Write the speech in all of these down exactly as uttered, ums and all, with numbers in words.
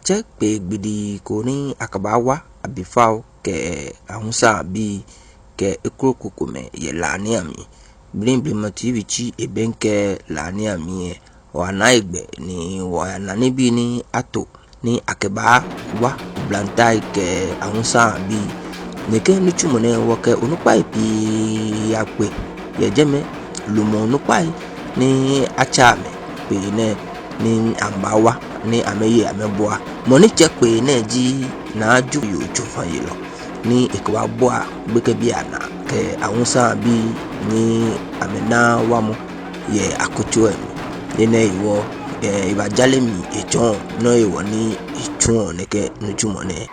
Tsɛ kpee gbidii ko ni akɛbaawa abifao kɛ awusãbii kɛ ekroko komɛi yɛ La nɛɛ amli. Blɛblɛblɛ mɔ ti bi tsi ebɛŋkɛ La nɛɛ amli lɛ, wɔna egbɛ ni wɔna nibii ni ato ni akɛbaawa oblahii kɛ awusãbii. Nɛkɛ nitsumɔ nɛɛ wɔkɛ onukpai pii yakpe yɛ jɛmɛ, lumɔ onukpai ni atsɛ amɛ kpee nɛɛ ni amɛbaawa ni amɛye amɛbua. Mɔ ni tsɛ kpee nɛɛ ji Naa Ju Yoo Tsofa Yelɔ ni ekɛbabua gbekɛbii anaa kɛ awusãbii ni amɛnaaa wamɔ yɛ akutso lɛ mli. Enɛ hewɔ, eh, ebaja lɛ mli etsɔɔ nɔ hewɔ ni etsuɔ nɛkɛ nitsumɔ nɛɛ.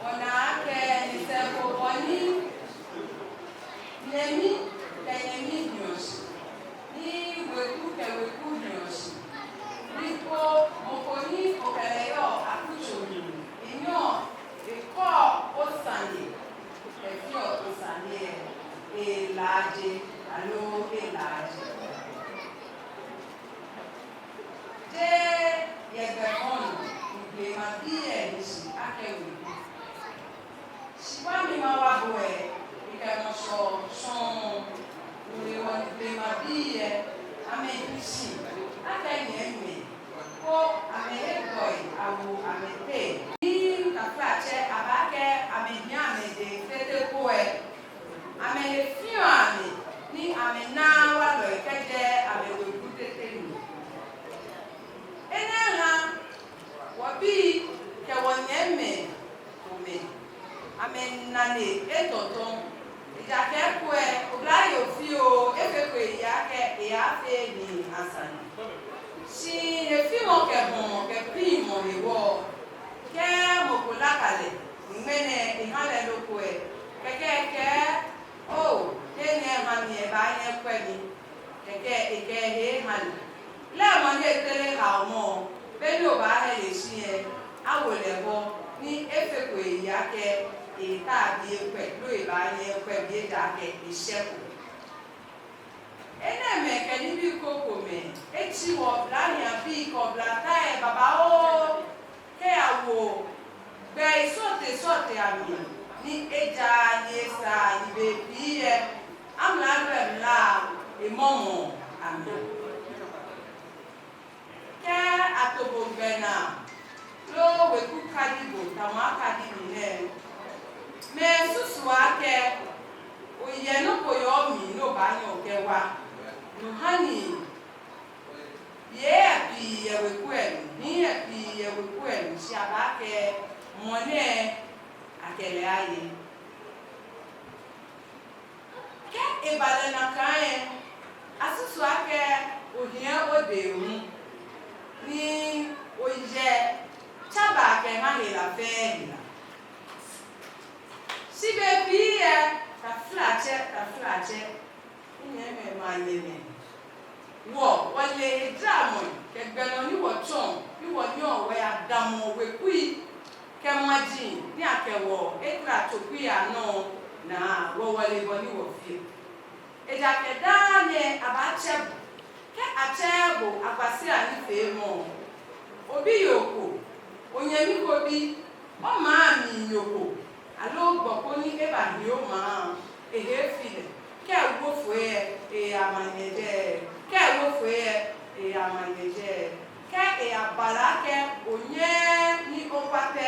Wɔna akɛ nyɛsɛɛ ko bɔ ni nyɛmi kɛ nyɛmi hiɔ shi, ni weku kɛ weku hiɔ shi, ni ko mɔ ko ni okɛ lɛ yɔɔ akutso mli, enyɛɔ ekɔɔ osane, efeɔ osane lɛ elaaje, aloo elaaje. Jeee yɛ gbɛ fɔŋ nɔ ni blemabii lɛ hi shi akɛ weku. Shi bɔ ni mawa bo lɛ, mikɛ mɔ shɔ shɔŋŋ. No hewɔ ni blemabii lɛ, amɛhi shi akɛ nyɛmimɛi, koni amɛhe gbɔi awo amɛteŋ. Ni taflatsɛ abaakɛɛ amɛhiɛ amɛdɛŋ tete ko lɛ, amɛhe fiɔ amɛ ni amɛnaaa walɔi kɛjɛ amɛweku tete mli. Enɛ ha wɔbii kɛ wɔnyɛmimɛi komɛi, amɛnane etɔtɔ. Ejaakɛ kwɛ, oblayoo fioo efeko eyi akɛ eyaafee nii asane. Shi hefimɔ kɛ hɔmɔ kɛ piŋmɔ hewɔ, kɛ mɔ ko laka lɛ, ni ŋmɛnɛ eha lɛ nɔ ko lɛ, kɛkɛ ekɛɛ, oo, te nɛɛ ha mi, ebaanyɛ ekwɛ mi. Kɛkɛ ekɛ ehe ha lɛ. Lɛ mɔ ni etere haomɔ, be ni obaahe lɛ shi lɛ, awo lɛ bɔ ni efeko eyi akɛ etao ebi ekwɛ, loo ebaanyɛ ekwɛ bi ejaakɛ eshɛko. Enɛɛmɛi kɛ nibii krokomɛi etsi wɔ oblahii abii kɛ oblatai lɛ babaoo kɛyawo gbɛi srɔtoi srɔtoi amli, ni eja ni esa ni bei pii lɛ amralo lɛ mla emɔmɔɔ amɛ. Kɛ ato bo gbɛnaa loo weku kadi bo tamɔ akadi mi nɛɛ, mɛi susuɔ akɛ oyɛ nɔ ko yɛ omli ni obaanyɛ okɛwa. No hewɔ ni yei pii yɛ weku lɛ mli, hii pii yɛ weku lɛ mli, shi abaakɛɛ mɔ nɛɛ akɛ lɛ aye. Kɛ eba lɛ nakai lɛ, asusuɔ akɛ ohiɛ odɛŋ hu, ni oyɛ tsabaa kɛha hela fɛɛ hela. Shi bei pii lɛ, taflatsɛ, taflatsɛ, minyɛmimɛi, manyɛmimɛi, wɔ, wɔle hejaramɔi kɛ gbɛ nɔ ni wɔtsɔɔ ni wɔnyɛɔ wɔyadamɔɔ wekui kɛ maji ni akɛ wɔ etara tsokui anɔ naa, wɔ wɔle bɔ ni wɔfeɔ. Ejaakɛ daa nɛɛ abaatsɛ bo. Kɛ atsɛɛɛ bo akwasea nifeemɔ, obiyoo ko, onyɛmi ko bi, omaŋ mli nyo ko, aloo gbɔ ko ni ebahi omaŋ, ehe efi lɛ. Kɛ ewo foi lɛ, eyaa manyɛ jɛi. Kɛ ewo foi lɛ, eyaa manyɛ jɛi. Kɛ eyaba lɛ akɛ onyɛɛɛ ni okwa pɛ,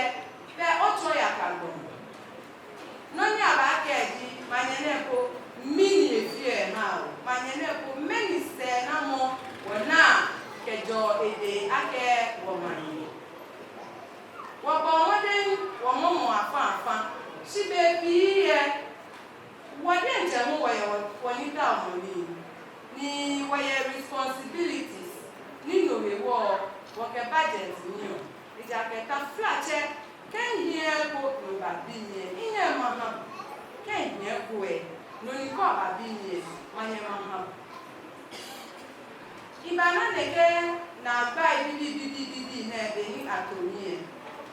belɛ otsɔ yaka gbɔmɔ. Nɔ ni abaakɛɛ ji, manyɛ nɛɛ ko, mɛni efeɔ ehaa wɔ? Manyɛ nɛɛ ko, mɛni sɛɛnamɔ wɔnaa kɛjɛɔ edɛŋ akɛ wɔmanyɛ? Wɔbɔɔ mɔdɛŋ wɔmɔmɔɔ afã afã, shi bei pii lɛ, wɔ diɛŋtsɛ hu wɔyɛ wɔ, wɔnitaomɔi, ni wɔyɛ responsibilities, ni no hewɔ wɔkɛ budget nyiɛɔ. Ejaakɛ taflatsɛ, kɛ mihiɛ eko ni obabi mi lɛ, minyɛŋ maha bo. Kɛ mihiɛ eko lɛ, nɔ ni kɛ obabi mi lɛ, manyɛ maha bo. Mibana nɛkɛ naagbai bibii bibii bibii nɛɛ be ni ato mi lɛ,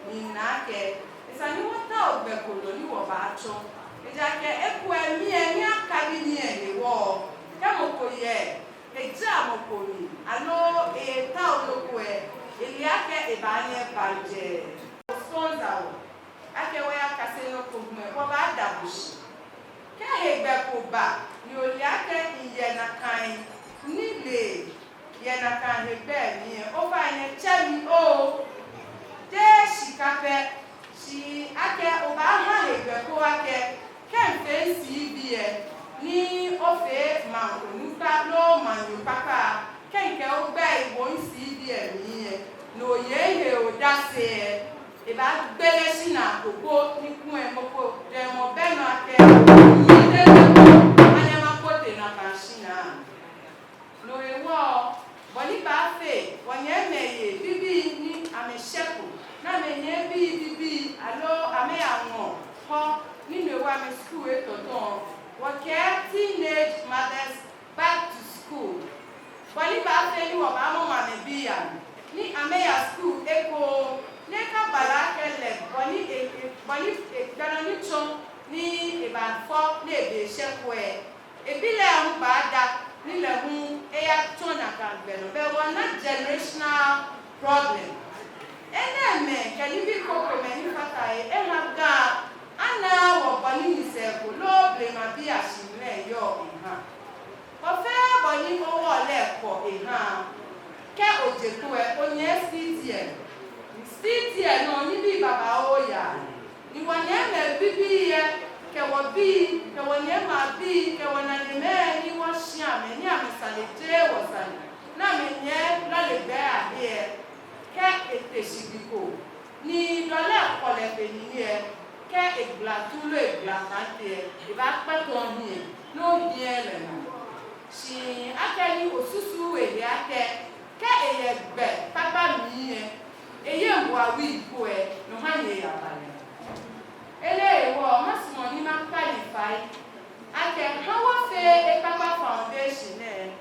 mina akɛ esa ni wɔtao gbɛ ko nɔ ni wɔbaatsɔ. Ejaakɛ ekolɛ mi lɛ, ni akadi mi lɛ hewɔ, kɛ mɔ ko yɛ ejara mɔ ko mli, aloo etao nɔ ko lɛ, ele akɛ ebaanyɛ ebaje. Sponsor wɔ akɛ wɔyakase nɔ ko hu lɛ, wɔbaada bo shi. Kɛ hegbɛ ko ba ni ole akɛ miyɛ nakai nilee yɛ nakai hegbɛ lɛ mli lɛ, ofainɛ tsɛ mi oo. Jeee shika pɛ, shi akɛ obaaha hegbɛ ko akɛ, kɛ mifee C V lɛ, ni ofee maŋ onukpa loo maŋnyo kpakpa, kɛ mikɛ ogbɛi wo mi C V lɛ mli lɛ, ni oye mihe odase lɛ, ebaagbele shinaa ko po ni kulɛ mɔ ko jwɛŋmɔ bɛ nɔ akɛ, mile nɔ ko, anyɛma ko te nakai shinaa. No hewɔ, bɔ ni baafee, wɔnyɛmimɛi yei bibii ni amɛshɛko, ni amɛnyɛ bii bibii, aloo amɛyaŋɔ hɔ, ni no hewɔ amɛ skul etɔtɔ, wɔkɛɛ Teenage Mothers Back to School. Bɔ ni baafee ni wɔbaamɔmɔ amɛbii amli, ni amɛya skul ekoŋŋ, ni ekabala akɛ lɛ, bɔ ni e, e, bɔ ni e, gbɛ nɔ ni tsɔ, ni ebaafɔ, ni ebe eshɛko lɛ, ebi lɛ hu baada, ni lɛ hu eyatsɔ nakai gbɛ nɔ. Belɛ wɔna generational problem. Enɛɛmɛi kɛ nibii krokomɛi ni fata he eha Ga, anaaa wɔ bɔ ni nyɛsɛɛ ko loo blema bii ashihilɛ yɔɔ eha. Bɔ fɛɛ bɔ ni owɔ lɛ kɔ eha, kɛ oje kpo lɛ, onyɛ C D N. C D N nɔ nibii babaoo yaa. Ni wɔnyɛmimɛi bibii lɛ, kɛ wɔbii, kɛ wɔnyɛmimɛi abii, kɛ wɔnanemɛi ni wɔshi amɛ, ni amɛsane jeee wɔsane, ni amɛnyɛ lɔle gbɛ ahe lɛ, kɛ ete shi gbi ko, ni dɔlɛ kɔlɛ fe nii lɛ, kɛ egbala tu loo egbala kante lɛ, ebaakpata ohiɛ, ni ohiɛ lɛ naa. Shi akɛni osusuuu ehe akɛ, kɛ eyɛ gbɛ kpakpa mli lɛ, eyeŋ bua wii ko lɛ, no ha ni eyaba lɛ. Enɛ hewɔ, masumɔ ni makpa nyɛ fai akɛ, ha wɔfee ekpakpa foundation nɛɛ.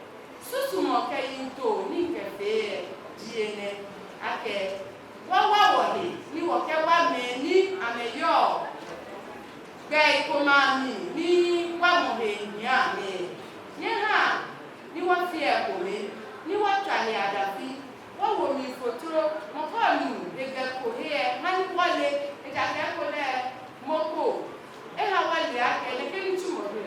Susumɔ kɛ yiŋtoo ni mikɛfee lɛ ji enɛ akɛ, wɔwa wɔhe ni wɔkɛwa mɛi ni amɛyɔɔ gbɛi komɛi amli ni wamɔ he hia amɛ. Nyɛhaa ni wɔfea ekome, ni wɔtswa he adafi, wɔwo mli fotro, mɔ ko anu hegbɛ ko he lɛ, ha ni wɔle, ejaakɛ ekolɛ mɔ ko eha wɔle akɛ nɛkɛ nitsumɔ lɛ,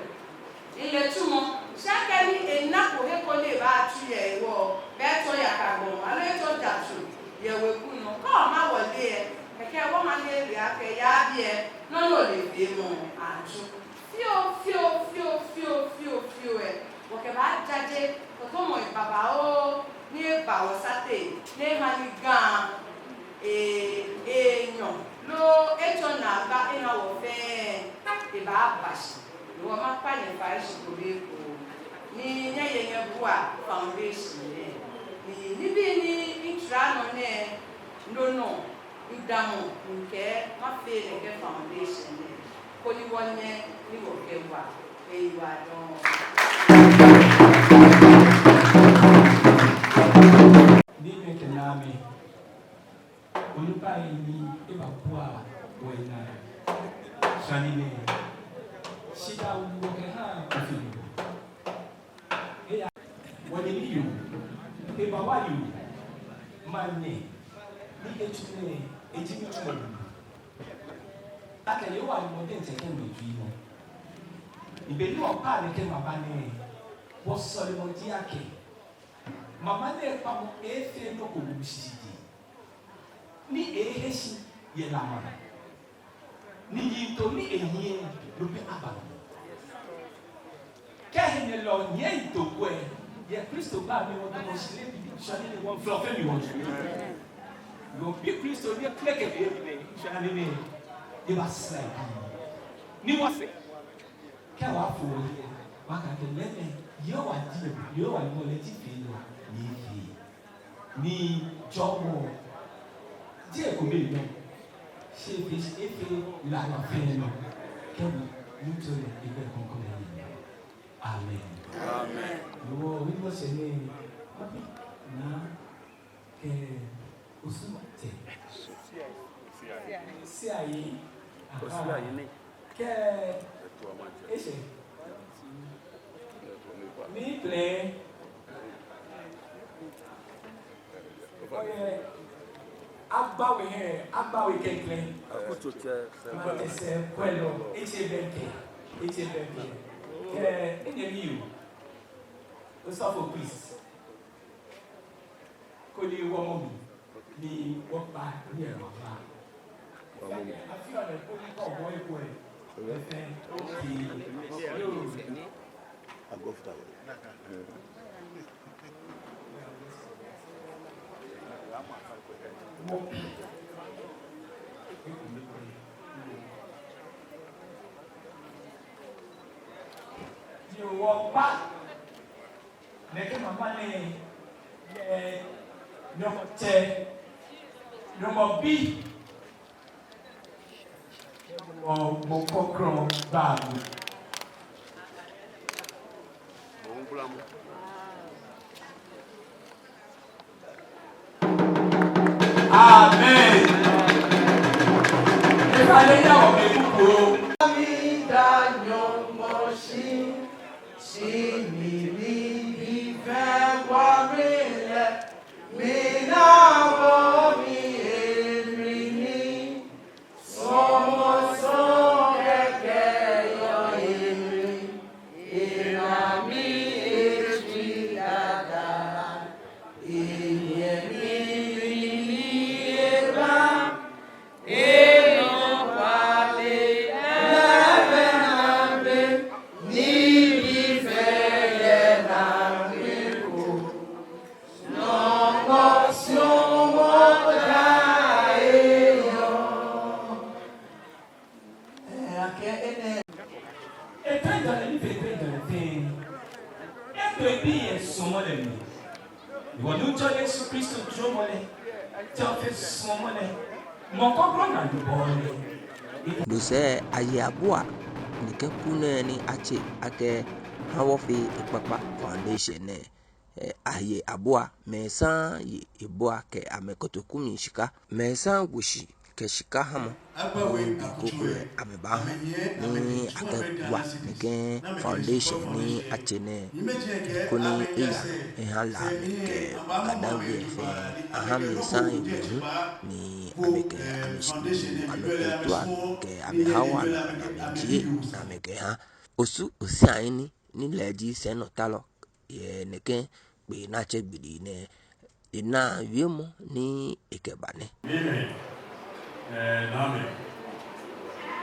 ele tsumɔ, shi akɛni enako he ko ni ebaatsu yɛ hewɔ, belɛ etsɔ yakagbɔmɔ, aloo etsɔ jatsu yɛ weku nɔ. Kɛ oha wɔle lɛ, kɛkɛ wɔha ni ele akɛ yaa biɛ, nɔ ni ole feemɔ atsu. Fioo, fioo, fioo, fioo, fioo, fioo lɛ, wɔkɛbaajaje kɔkɔmɔ babaoo ni eba wɔsaateŋ, ni eha ni Ga, e, enyɔ loo etsɔ naagba eha wɔ fɛɛ, ebaaba shi. Hewɔ makpa nyɛ fai shi kome ekoŋŋ, ni nyɛye nyɛbua foundation nɛɛ. Ni nibii ni mitsara nɔ nɛɛ, no nɔ midamɔ mikɛɛ mafee nɛkɛ foundation nɛɛ, koni wɔnyɛ ni wɔkɛwa. Eyi wa dɔŋŋ. Niimɛi kɛ Naamɛi, onukpai ni ebabua wɔ naa, shwane nɛɛ, shidaa wu wɔkɛha Kofi. Eya, wɔnyɛmi yoo, ebawa yoo, maŋ nɛɛ ni etsu nɛɛ, eji mitsumɔ. Akɛ Yehowa Nyɔŋmɔ diɛŋtsɛ kɛ mɛi jui nɔ. Ni be ni wɔkpa nɛkɛ maba nɛɛ, wɔsɔlemɔ ji akɛ, mama nɛɛ kpamɔ efee nɔ ko ni shishijee, ni ehe shi yɛ lamɔ, ni yiŋtoo ni ehiɛ no pɛ aba. Kɛ henyɛlɔ nyɛ yiŋtoo kwɛ, yɛ Kristo gbɛi amli wɔdamɔ shi lɛ, bibii shwane ni wɔflɔ fɛɛ mli wɔ. Wɔbi Kristo ni kpɛlɛ kɛ bibii shwane ni eba srɛ ni wɔsɛɛ. Kɛ wɔfo wɔhiɛ, wɔkɛɛ akɛ mɛnɛ, Yehowa ji, Yehowa ni mɔ lɛ ji fɛɛ nɔ ni efee. Ni jɔɔmɔ ji ekome nɔ, shi efee, efee lalɔ fɛɛ nɔ. Kɛ bo, ni to lɛ, egbɛi krɔŋkrɔŋ lɛ. Amen. Amen. Hewɔ, wiemɔ sɛɛ nɛɛ, obi, naa, kɛ, Osu Tɛ. Sia yi. Aha. Osu ayi ni. Kɛ, eshɛ. Ni plɛ. Ɔyɛ agbawe hɛ, agbawe klɛŋklɛŋ. Akutso tsɛ, sɛɛ kwɛlɔ. Maŋtsɛ sɛɛ kwɛlɔ, etsɛ bɛŋkɛ, etsɛ bɛŋkɛ. Kɛ enyɛmi yoo, Osɔfo Chris, koni wɔmɔ mli, ni wɔkpa ni yɛ wɔba. Wɔmɔ mli. Afi ɔlɛ koni kɔ bɔ ekwɛ. Efee, okay. Yoo. Agɔfta. Yoo, wɔkpa nɛkɛ mama nɛɛ, eh, Nyɔŋmɔ Tsɛ, Nyɔŋmɔ Bi, Nyɔŋmɔ Mumɔ Krɔŋkrɔŋ gbaa mli. Amen. Eba lɛ ya wɔ mɛ kuku. Mida Nyɔŋmɔ shi, shi mi ni bi fɛ wa mi lɛ, mina bo mi emli ni. Etɛ jalɛ ni fee etɛ jalɛ fɛɛ. Eto ebii yɛ suɔmɔ lɛ mli. Ni wɔ Nuŋtsɔ Yesu Kristo jɔɔmɔ lɛ, Tsɛ Ofe suɔmɔ lɛ, Mumɔ Krɔŋkrɔŋ naanyobɔɔ lɛ. No sɛɛ aye abua nɛkɛ kuu nɛɛ ni atsɛ akɛ Ha Wɔfee Ekpakpa Foundation nɛɛ. Eh, aye abua, mɛi saŋŋ ye ebua kɛ amɛkotoku mli shika. Mɛi saŋŋ wo shi kɛ shika hamɔ. Awo bii koko lɛ amɛbaahu ni akɛbua nɛkɛ foundation ni atsɛ nɛɛ, koni eya eha La mli kɛ Ga-Dangme fɛɛ, aha mɛi saŋŋ ewie hu ni amɛkɛ amɛshikpɔŋ, amɛkulture kɛ amɛhewalɛ, amɛjie ni amɛkɛha. Osu Osiahene ni lɛ ji sɛinɔtalɔ yɛ nɛkɛ kpee ni atsɛ gbi lɛ nɛɛ, ena wiemɔ ni ekɛba nɛ. Mimɛ, eh, Naamɛi,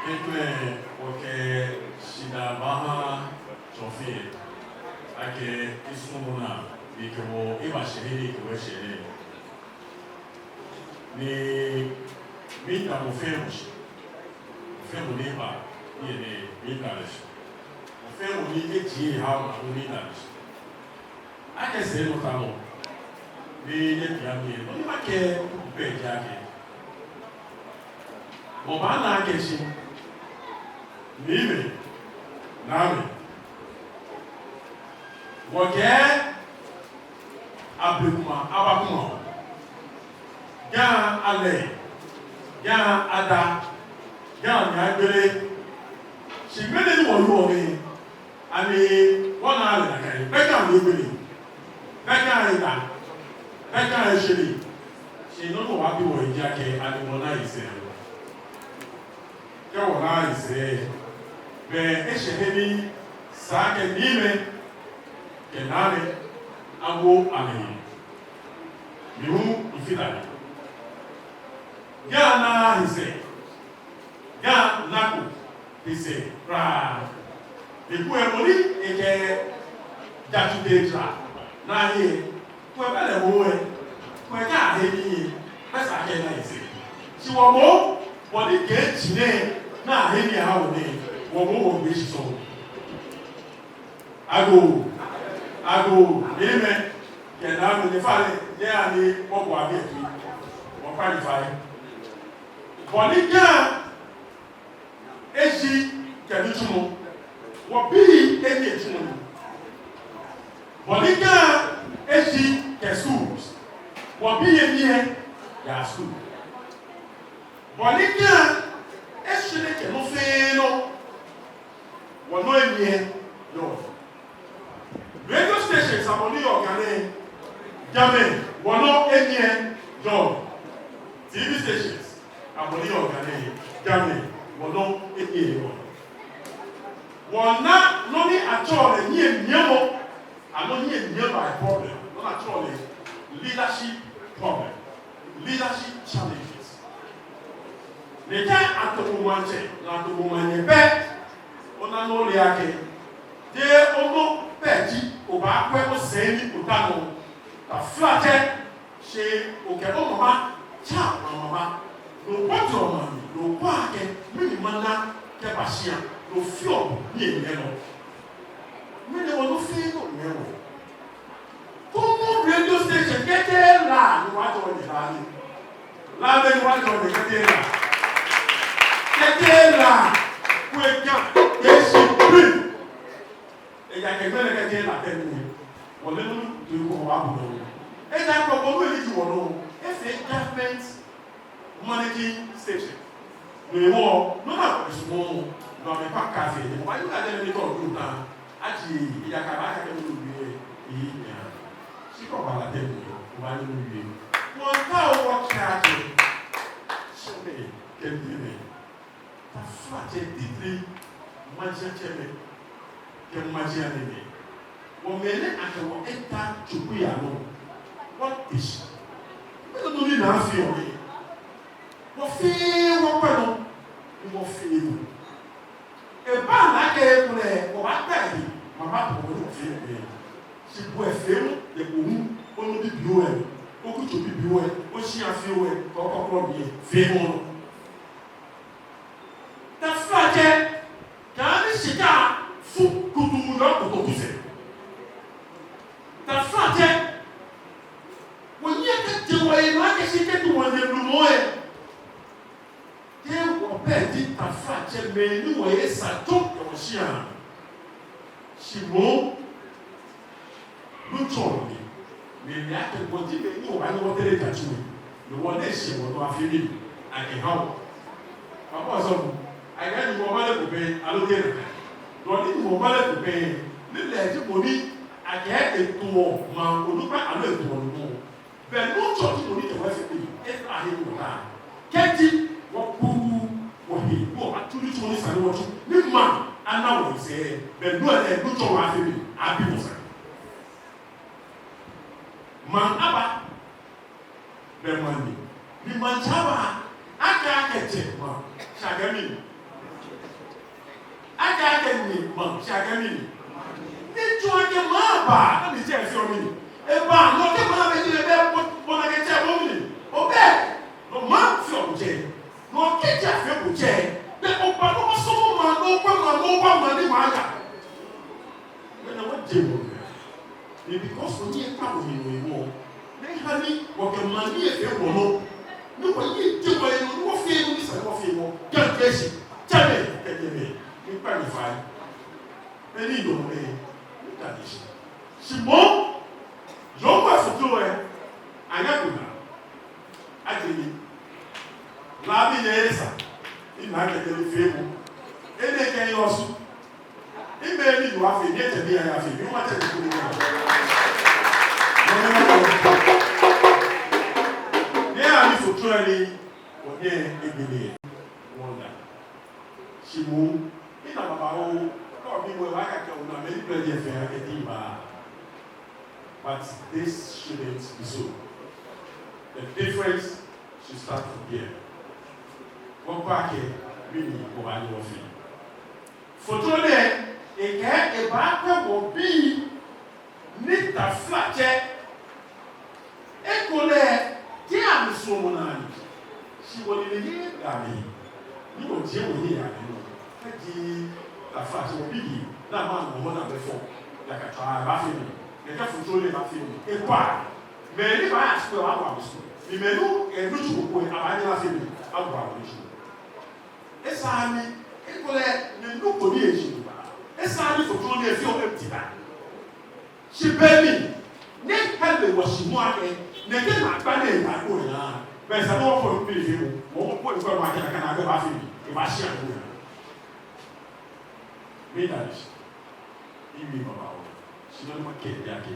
kɛkɛ wɔkɛ shidaa baaha Tsɛ Ofe akɛ esumɔ naa ni ekɛ wɔ eba shihilɛ ni ekɛ wɔ eshɛ nɛɛ. Ni miida mɔ fɛɛ mɔ shi, mɔ fɛɛ mɔ ni ba, ni yɛ nɛɛ, miida lɛ shi. Mɔ fɛɛ mɔ ni eji eha wɔ, miida lɛ shi. Akɛ sɛinɔtalɔ, ni yɛ biɛ nɛɛ, nɔ ni makɛɛ kuku pɛ ji akɛ, wɔbaana akɛ shi, Mimɛ, Naamɛi, wɔkɛ Ablekuma, Abakuma, Ga Alɛ, Ga Ada, Ga Nyɛgbele, shi mɛni ni wɔyɔɔ nɛɛ, ani wɔna lɛ nakai? Bɛ Ga Nyɛgbele, bɛ Ga Ada, bɛ Ga Eshɛlɛ, shi nɔ ni wɔbaabi wɔ ji akɛ ani wɔna yisɛɛ. Kɛ wɔna yisɛɛ, bɛ eshɛ he ni esa akɛ Niimɛi kɛ Naamɛi awo amɛhe. Mi hu mifite he. Ga naaa he sɛɛ, Ga nako he sɛɛ kwraa. Eku emɔ ni ekɛ jatsu tee jara naa he. Kwɛ bɛ lɛ mɔ wɛ, kwɛ Ga he nii, bɛ esa akɛ ena yisɛɛ. Shi wɔ moŋ, bɔ ni Ga etsi nɛɛ, ni eha wɔ nɛɛ, wɔ moŋ wɔgbe shi sɔŋŋ. Agoo, agoo, Niimɛi kɛ Naamɛi, nyɛfainɛ, nyɛhaa ni wɔbua amɛ toi, wɔkpa nyɛ fai. Bɔ ni Ga eji kɛ nitsumɔ, wɔbii eni etsumɔ nii. Bɔ ni Ga eji kɛ skul, wɔbii eni yaa skul. Bɔ ni Ga eshɛlɛ kɛ nɔ fɛɛ nɔ, wɔnɔ eni yɔɔ. Radio stations abɔ ni yɔɔ Ga nɛɛ, Gamɛi, wɔnɔ eni Abɔle yɛ Ga nɛɛ, Ga nɛɛ, wɔnɔ enyiɛ wɔ. Wɔna nɔ ni atsɛɔ lɛ nyiɛnyiɛmɔ, aloo nyiɛnyiɛmɔ problem. Nɔ ni atsɛɔ lɛ leadership problem, leadership challenges. Nɛkɛ ato bo maŋtsɛ, ni ato bo maŋnyɛ pɛ, ona ni ole akɛ, jeee onɔ pɛ ji obaakwɛ osɛɛ ni ota nɔ. Taflatsɛ, shi okɛ omama tsa omama. No obote omami, no okwɛ akɛ mɛni mana kɛba shia, no ofeɔ nii enɛ nɔ. Mɛni wɔnɔ fɛɛ nɔ nɛɛ wɔ. Kɔmɔ radio station kɛtee La ni wɔjɔɔ nyɛ La ni. La ni wɔjɔɔ nyɛ kɛtee La. Kɛtee La. Kwɛ Ga, kɛ shi prim. Ejaakɛ mɛni kɛtee La tɛ ni. Wɔle nɔ ni too ko wa bu nɔ. Ejaakɛ bɔ ni eji wɔnɔ. Efee government managing station. No hewɔ, nɔ ni akɔ esumɔ, no amɛkpa kafee, ni wɔbaayi akɛ mɛni tɔ du ta, aji, ejaakɛ abaakɛɛ mɛni tɔ du yɛ, eyi nya. Shi kɛ oba La tɛ ni, obaayi nɔ ni. Wɔmiitao wɔkɛɛ akɛ, shi mɛi, kɛ mɛi, taflatsɛ titri, maŋtsɛmɛi, kɛ maŋtsɛmɛi. Wɔ mɛi nɛɛ akɛ wɔ eta tsuku ya nɔ. Wɔte shi. Mɛni nɔ ni naa fee wɔ nɛɛ. Wɔfee wɔkpɛ nɔ. Ni wɔfee nɔ. Ebaa lɛ akɛ ekolɛ wɔbaakpɛ yi. Mama bɔ ni wɔfee nɔ. Shi bo efee nɔ, yɛ bo hu, onɔ bibioo ɛ, okutso bibioo ɛ, oshia fioo ɛ, kɔkɔɔkɔ ni efee nɔ. Taflatsɛ, kɛ ani shika fu kutu mu yɔ kotoku sɛɛ. Taflatsɛ, wɔnyiɛ kɛjɛ wɔyi nɔ akɛ shi kɛji wɔyɛ lumɔ ɛ. Kɛ wɔ pɛ ji taflatsɛ mɛi ni wɔyɛ sa tɔ kɛ wɔshia. Shi moŋ, Nuŋtsɔ ni, mɛi ni akɛ bɔ ji mɛi ni wɔbaanyɛ wɔtere ta tsu. Ni wɔle shi wɔnɔ afee mɛni, akɛha wɔ. Papa Osɔfo, akɛ ni wɔbaale ko pɛ, aloo tɛ na. Ni wɔbaale ko pɛ, ni lɛ ji mɔ ni, akɛ eto wɔ, maŋ onukpa aloo eto wɔ lumɔ. Bɛ Nuŋtsɔ ji mɔ ni kɛ wɔ fee mɛni, efee ahe wɔ ta. Kɛji, wɔkuu, wɔhe, wɔtsu nitsumɔ ni sa ni wɔtsu, ni maŋ, ana wɔ sɛɛ, bɛ no lɛ, Nuŋtsɔ wɔ afee mɛni, abi wɔ sane. Maŋ aba, bɛ maŋ ni. Ni maŋtsɛ aba, akɛɛ akɛ tsɛ maŋ, shi akɛɛ mɛni. Akɛɛ akɛ nyɛ maŋ, shi akɛɛ mɛni. Ni tsɔɔ akɛ maŋ aba, ni tsɛ fioo mɛni. Eba, no kɛ maŋ bɛ ji lɛ bɛ, bo, bo na kɛ tsɛ bo mɛni. Obɛ, no maŋ fioo tsɛ. No kɛ tsɛ fioo tsɛ. Bɛ oba, no sɔmɔ maŋ, no kpɛ maŋ, no ba maŋ ni maŋ ya. Mɛni wɔje wɔ. Ni because wɔnyiɛ kpa wɔhe nɔ hewɔ, ni eha ni wɔkɛ maŋ ni efee wɔnɔ, ni wɔnyiɛ je wɔhe nɔ, ni wɔfee nɔ ni sa ni wɔfee wɔ. Ga kɛ shi, tsɛmɛi, kɛ nyɛmɛi, miikpa nyɛ fai. Mɛni dɔmɔ mɛi, miikpa nyɛ shi. Shi moŋ, yɔɔ mɔ fotro ɛ, anyɛ ko na. Ajɛ ni. Laabi yɛ esa. Ina kɛ jɛ ni fee mɔ. Enɛ kɛ yɔɔ su. Imɛ ni yɔɔ afee, ni etsɛ bi ya afee, ni wɔtsɛ ni kuli ya. Ni ani fotro ni, wɔnyɛ egbele. Wɔda. Shi moŋ, ina babaoo, kɛ obi mɔ eba akɛ ona mɛni plɛ jɛ fɛɛ akɛ ti ba. But this shouldn't be so. The difference should start from here. Wɔkpa akɛ, mɛni wɔbaanyɛ wɔfee. Fotro nɛɛ, ekɛɛ ebaakpɛ wɔbii ni taflatsɛ. Ekolɛ, jeee amɛsuɔmɔ naa ni. Shi wɔle lɛ yɛ amɛ. Ni wɔjie wɔyi yɛ amɛ nɔ. Kɛji taflatsɛ wɔbii ni, na maŋ nɔ mɔ ni abɛ fɔ. Yakatswaa baafee mɛni. Nɛkɛ fotro nɛɛ baafee mɛni. Ekpa. Mɛi ni baaya skul lɛ, awo amɛ skul. Ni mɛi ni, eh, nitsumɔ ko, abaanyɛ afee mɛni. Awo amɛ nitsumɔ. Esaaa ni, ekolɛ, ni nɔ ko ni eji ni ba. Esaaa ni fotro nɛɛ efee empty ba. Shi be ni, ni kɛlɛ wɔshi moŋ akɛ, nɛkɛ naagba nɛɛ naagba ko ya. Bɛ esa ni wɔfo nɔ ko fee mɔ, wɔfo nɔ ko fee mɔ akɛ nakai naagba baafee mɛni, ebaashi agbo ya. Mɛni da shi. Ibi mama o. Shi nɔ ni makɛɛ ji akɛ.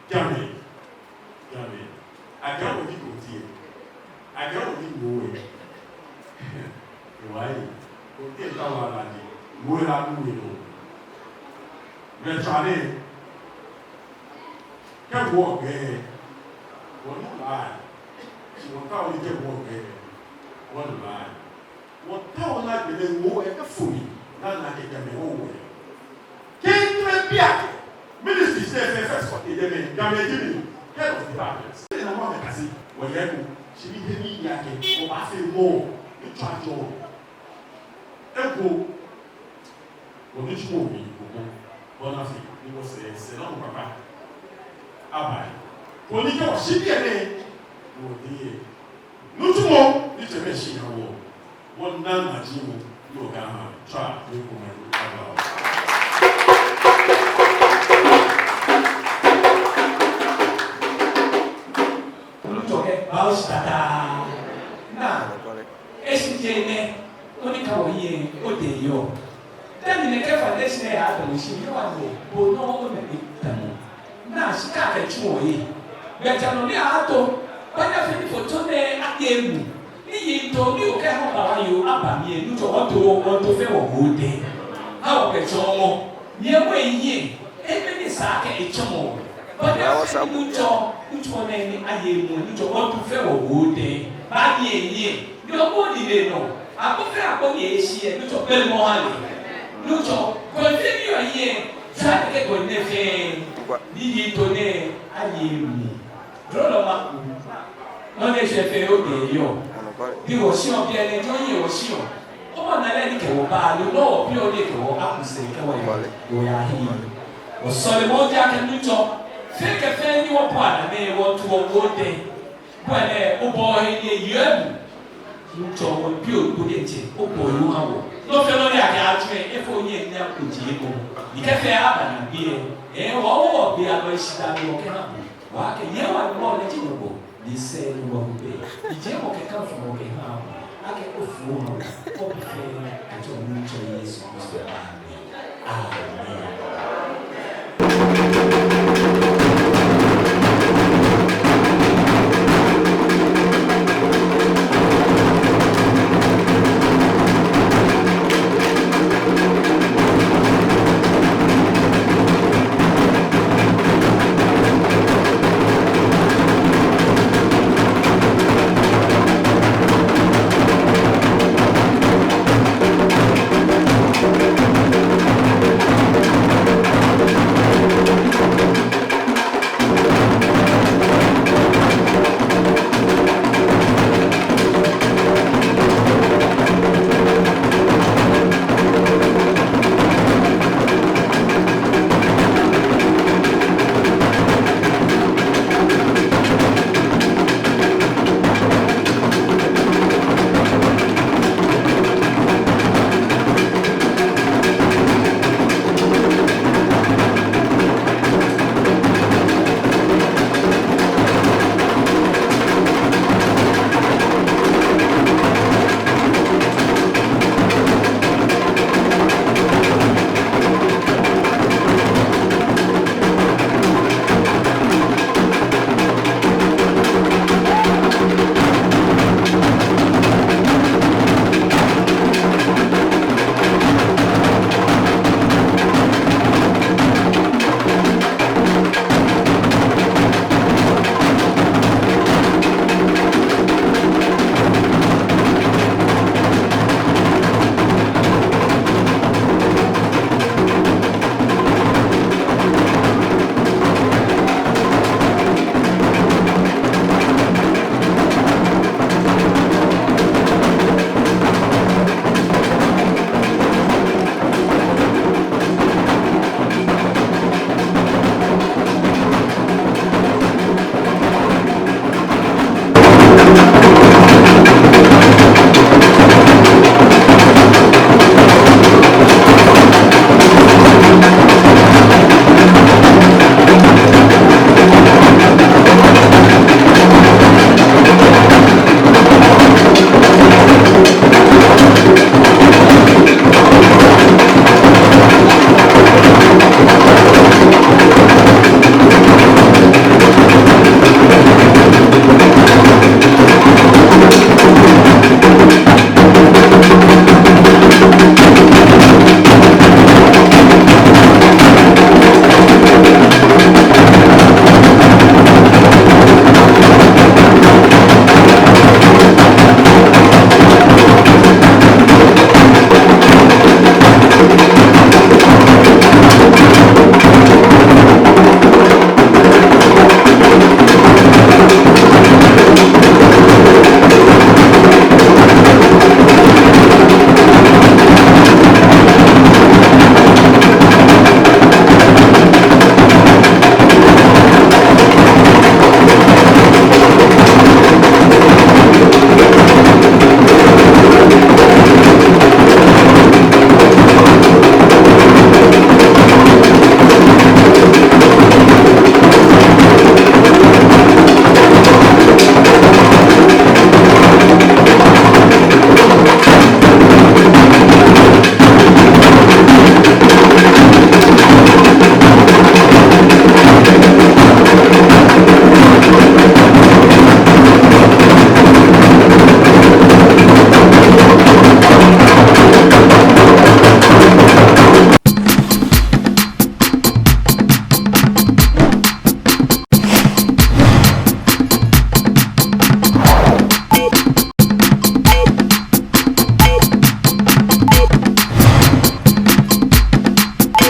Gamɛi. Gamɛi. Agawɔ ni ko tie. Agawɔ ni ko wɛ. Bo la nu mi no. Mɛɛ tsɔne. Kɛ wɔgbɛ. Wɔnu la. Shi wɔkɛ wɔnu kɛ wɔgbɛ. Wɔnu la. Wɔkɛ wɔnu gbɛ lɛ wɔ ekɛ fo mi. Naa naa kɛ jɛmɛ wɔ wɔ. Kɛ kɛ biɛ. Ministry sɛ fɛɛ fɛɛ sɔ kɛ jɛmɛ. Jɛmɛ ji mi. Head of department. Sɛ na mɔ mɛi akase. Wɔyɛ ko. Shi mi he mi ya kɛ. Wɔbaafee mɔ. Mi tsɔ ajɔ. Eko. Wɔnitsumɔ mli, wɔkɔ, wɔna fɛɛ, ni wɔsɛɛ, sɛɛ nɔ papa. Abaye. Koni kɛ wɔshi biɛ nɛɛ, wɔdɛŋ yɛ. Nitsumɔ, ni tsɛmɛi shi ya wɔ. Wɔna naji mɔ, ni wɔkɛ ama, tswa, ni wɔkɔ mɛ, aba. Nuŋtsɔ kɛ, bawo shi tata. Naa. Eshi jɛ nɛ, oni ka wɔyi, odɛŋ yɔɔ. Dani nɛkɛ foundation lɛ yatɔ shi ni wɔnu, bo nɔ omɛ ni tamɔ. Naa shi ka kɛ tsu wɔyi. Bɛ ja nɔ ni ato, banya fɛɛ ni foto nɛɛ ake mu. Ni yiŋtoo ni okɛha babaoo aba mli lɛ, Nuŋtsɔ wɔto, wɔto fɛɛ wɔwo odɛŋ. Ha wɔkɛ tsɔɔmɔ. Nyɛ mɔ eyi, emɛ ni sa akɛ etsɔmɔ. Banya fɛɛ ni Nuŋtsɔ, Nuŋtsɔ nɛɛ ni aye mɔ, Nuŋtsɔ wɔto fɛɛ wɔwo odɛŋ. Banyɛ nyɛ, ni obo ni lɛ nɔ. Akpɔ fɛɛ akpɔ ni eshi yɛ, Nuŋtsɔ kpɛlɛ mɔ ha lɛ. Nuŋtsɔ, kɔ fɛɛ ni yɔɔ yɛ, sa akɛ kɔ nɛɛ fɛɛ. Ni yiŋtoo nɛɛ, aye mɔ. Drolɔ ma. Nɔ ni eshwɛ fɛɛ odɛŋ yɔɔ. Bi wɔshiɔ biɛ nɛɛ jɔ yɛ wɔshiɔ. Omɔ naa lɛ ni kɛ wɔ baa lɛ nɔ wɔ biɔ ni kɛ wɔ aku sɛɛ kɛ wɔ yɛ. Wɔya hiɛ. Wɔsɔlemɔ ji akɛ Nuŋtsɔ. Fɛɛ kɛ fɛɛ ni wɔbɔ ana mɛ wɔto wɔwo odɛŋ. Bɔ lɛ obɔ he ni yɔɔ mu. Nuŋtsɔ wɔbi ogbonɛ tsɛ. Obɔ yɔɔ ha wɔ. Nɔ fɛɛ nɔ ni akɛ atswɛ efo nyɛ ni aku ji eko. Ni kɛ fɛɛ aba na biɛ. Ee wɔ wɔ biɛ alɔ eshi da ni wɔkɛha. Wɔkɛ yɛ wa ni mɔ lɛ ji nɔ bɔ. Ni sɛɛ ni wɔhu bɛ. Ni jɛ wɔkɛ kanfo wɔkɛha. Akɛ ofo ha. Obi fɛɛ. Kɛtsɔ Nuŋtsɔ Yesu Kristo. Amen. Amen.